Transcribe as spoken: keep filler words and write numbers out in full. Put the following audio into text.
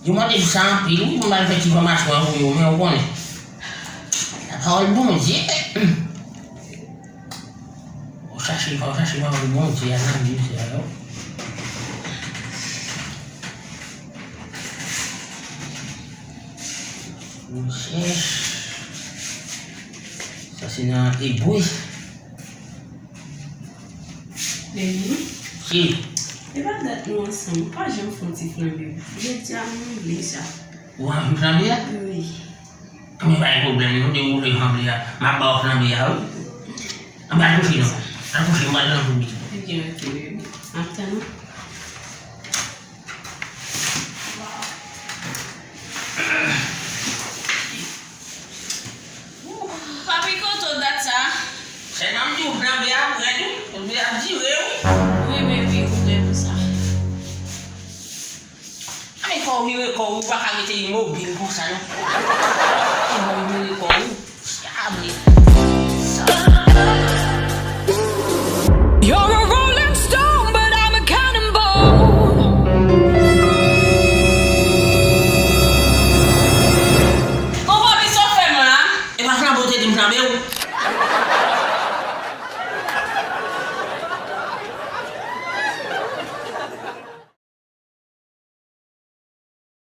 Yo mande m sa anpil, wi, pou m al fè ti fòmasyon an pou yo, men ou konnen. Lapawòl Bondye. Ou chache, ou chache pawòl Bondye a nan Bib sa yo. Rechèch. Sa se nan Ebre. Baby. Ki? E pa dat nou ansanm, ou pa janm fè yon ti flanbe. Jodi a, mwen vle sa. Ou anvi flanbe a? Wi. Men pa gen pwoblèm, nou dewoule flanbe a. M ap ba w flanbe a, wi. Ann al kouche non. Al kouche, m pral nan pou piti. Ebyen, ok, baby. M ap tann ou. Papi, kote w dat sa? Sèlman m di w flanbe a ap rèd wi, flanbe a ap dire wi. Wi, baby, ou lè pou sa. Ay, fò w vire kò w, ou pa ka rete imobil konsa non. Fò w vire kò w. Diable. You're a rolling stone, but I'm a cannonball. Bon, papi, sa w fè m la? E pa flanbe w te di m flanbe w?